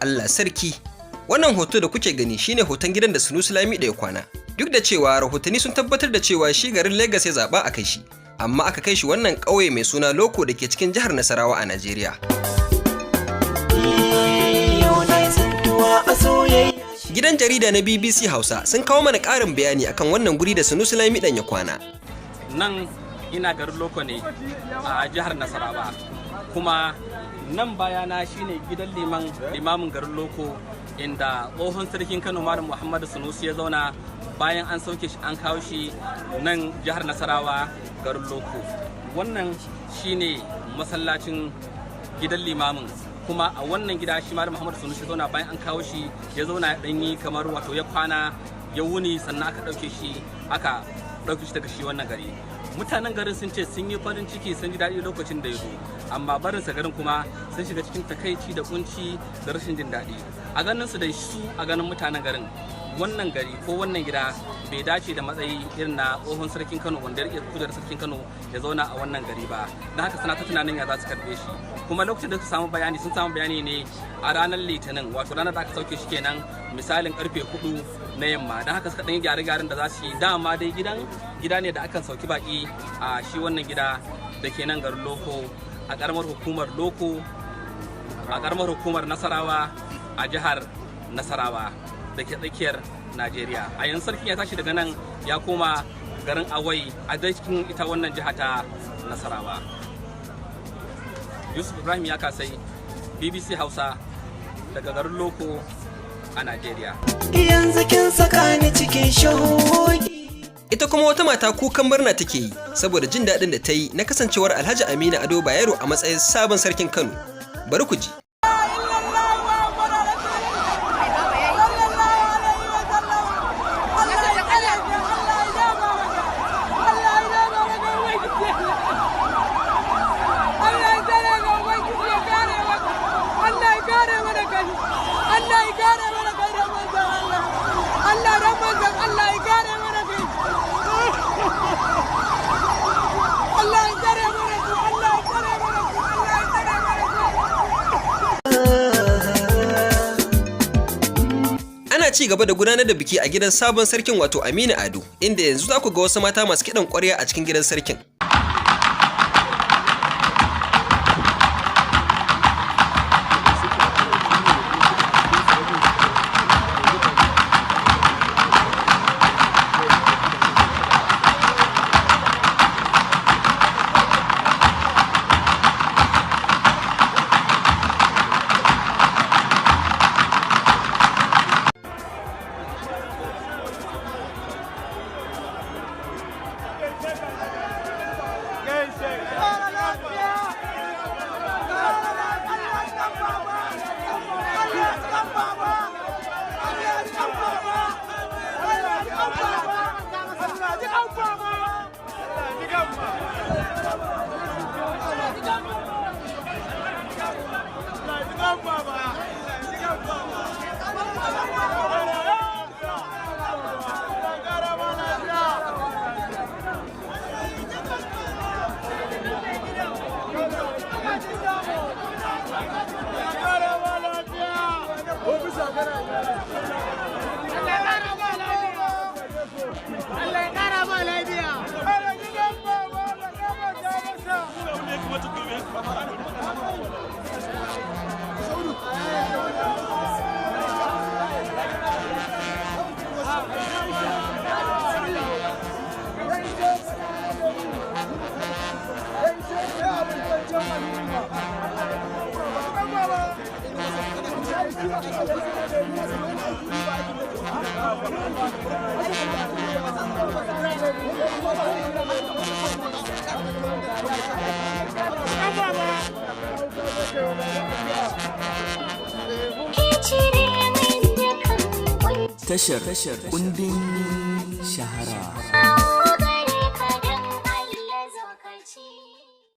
Allah sarki! Wannan hoto da kuke gani shine hoton gidan da Sunusi Lamido ya kwana. Duk da cewa rahotanni sun tabbatar da cewa shi garin Legas ya zaɓa a kai shi, amma aka kai shi wannan ƙauye mai suna Loko da ke cikin jihar Nasarawa a Najeriya. Yau na yi tsintuwa a soyayya. Gidan jarida na BBC Hausa sun kawo mana ƙarin bayani akan wannan guri da Sunusi Lamidon ya kwana. Nan ina garin Loko ne a jihar Nasarawa, kuma nan bayana shine gidan liman, limamin garin Loko, inda tsohon sarkin Kano, Malam Muhammadu Sunusi, ya zauna bayan an sauke shi, an kawo shi nan jihar Nasarawa, garin Loko. Wannan shine masallacin gidan limamin, kuma a wannan gida shi Malam Muhammadu Sunusi ya zauna bayan an kawo shi. Ya zauna ya danyi kamar, wato ya kwana ya wuni, sannan aka ɗauke shi daga shi wannan gari. Mutanen garin sun ce sun yi farin ciki, sun ji daɗi lokacin da ya zo, amma barinsa garin kuma sun shiga cikin takaici da kunci da rashin jin daɗi. A ganin su da su, a ganin mutanen garin, wannan gari ko wannan gida bai dace da matsayi irin na tsohon sarkin Kano, wanda ya rike kujerar sarkin Kano, ya zauna a wannan gari ba. Don haka suna ta tunanin ya za su karbe shi. Kuma lokacin da suka samu bayani, sun samu bayani ne a ranar Litinin, wato ranar da aka sauke shi kenan, misalin karfe 4 na yamma. Don haka suka ɗan yi gyare-gyaren da za su yi. Dama dai gidan gida ne da akan sauki baki a shi wannan gida da ke nan garin Loko, a ƙaramar hukumar Loko, a ƙaramar hukumar Nasarawa, a jihar Nasarawa da ke tsakiyar Najeriya. A yanzu sarkin ya tashi daga nan ya koma garin Awai a dai cikin ita wannan jiha ta Nasarawa. Yusuf Ibrahim Ya Kasai, BBC Hausa, daga garin Loko a Najeriya. Yanzu kin saka ni cikin shauki. Ita kuma wata mata kukan murna take yi saboda jin daɗin da ta yi na kasancewar Alhaji Aminu Ado Bayero a matsayin sabon sarkin Kano. Bari ku ji. Allah ya kare mana kai da manzon Allah. Allah dan manzon Allah ya kare mana kai. Allah ya kare mana ku. Allah ya kare mana ku. Allah ya kare mana ku. Ana ci gaba da gudanar da biki a gidan sabon sarkin, wato Aminu Ado, inda yanzu za ku ga wasu mata masu kiɗan ƙwarya a cikin gidan sarkin. Tashar kundin shahara.